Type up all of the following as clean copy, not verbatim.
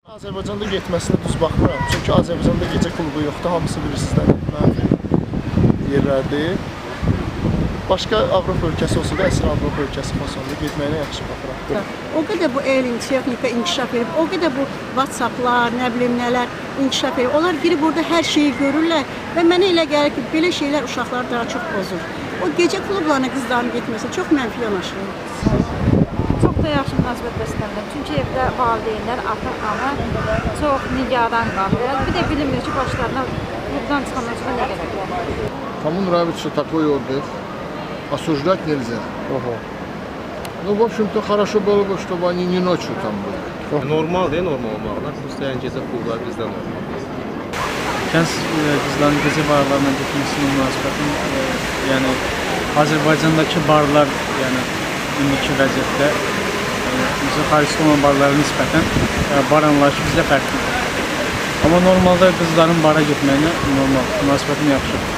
Azərbaycanda getməsinə düz baxmıram. Çünki Azərbaycanda gecə klubu yoxdur. Hamısı bilirsiniz mənfi yerlərdir. Başqa Avropa ölkəsi olsa da əsl Avropa ölkəsi fasonunda getməyinə yaxşı baxıram. O qədər bu elm, texnika inkişaf edib, o qədər bu WhatsApp-lar, nə bilim nələr inkişaf edib. Onlar girib orada hər şeyi görürlər və mənə elə gəlir ki, belə şeylər uşaqları daha çox pozur. O gecə klublarına qızların getməsi çox mənfi yanaşıram. Çox da yaxşı münasibət bəsləmirəm. Çünki evdə valideynlər, ata, ana çox nigaran qalır. Bir də bilinmir ki, başlarına klubdan çıxandan sonra nə gələcək. Кому нравится такой отдых, осуждать нельзя. Ого. Ну, в общем-то, хорошо было бы, чтобы они не ночью там были. Normal deyil, normal olmağına. Xüsusilə yəni gecə klubları bizdə normal deyil. Gənc qızların gecə barlarına getməsinin münasibətim, yəni Azərbaycandakı barlar, yəni indiki vəziyyətdə, məsələn xaricdə olan barlara nisbətən bar anlayışı bizdə fərqlidir. Amma normalda qızların bara getməyinə normal münasibətim yaxşıdır.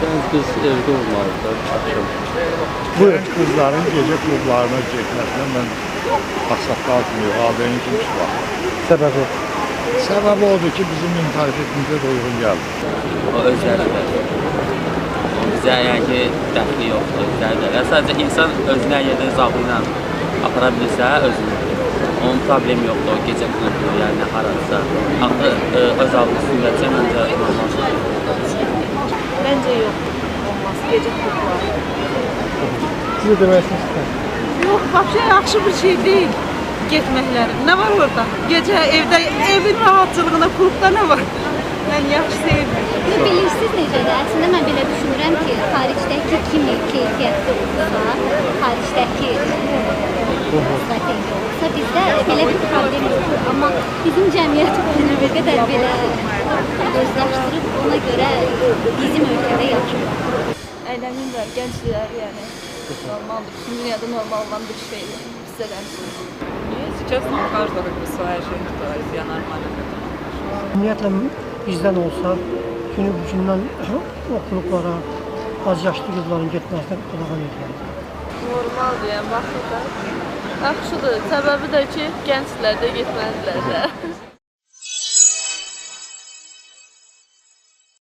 Gənc qız evdə olmalıdır axşam. Buyurun. Qızların gecə klublarına getməsinə mən axsaqlar yox, valideyn kimi pis baxıram. Səbəbi? Səbəbi odur ki, bizim mentalitetimizə də uyğun gəlmir. O özləridir. O bizə yəni ki, dəxli yoxdur, özləridir. Sadəcə insan özünə yerdə zavı ilə apara bilirsə özünü. Onun problemi yoxdur, o gecə klubu, yəni haradırsa. Axı öz ağlı üstündədirsə məncə normal şeydir. Məncə yox, olmaz gecə klubları. Siz də demək istəyirsiniz? Yox, vəbşə yaxşı bir şey deyil getməkləri. Nə var orada? Gecə evdə, evin rahatçılığında klubda nə var? Mən yaxşı sevmirəm. Bilirsiniz necədir? Əslində mən belə düşünürəm ki, xaricdəki kimi keyfiyyətli olsa, xaricdəki strategiya olsa, bizdə belə bir problem yoxdur. Amma bizim cəmiyyət bunu bir qədər belə özləşdirib, ona görə bizim ölkədə yaxşı. Əylənirlər, gənclər yəni. Normaldır, bütün dünyada normal olan bir şeydir. Bizdə də həmçinin. Если честно, у каждого как бы своя жизнь, то есть я нормально к этому отношусь. Ümumiyyətlə bizdən olsa, günü bugündən o klublara az yaşlı qızların getməsinə qadağan edilir. Normaldır, yəni baxırlar. Yaxşıdır. Səbəbi də ki, gənclər də getməlidirlər də.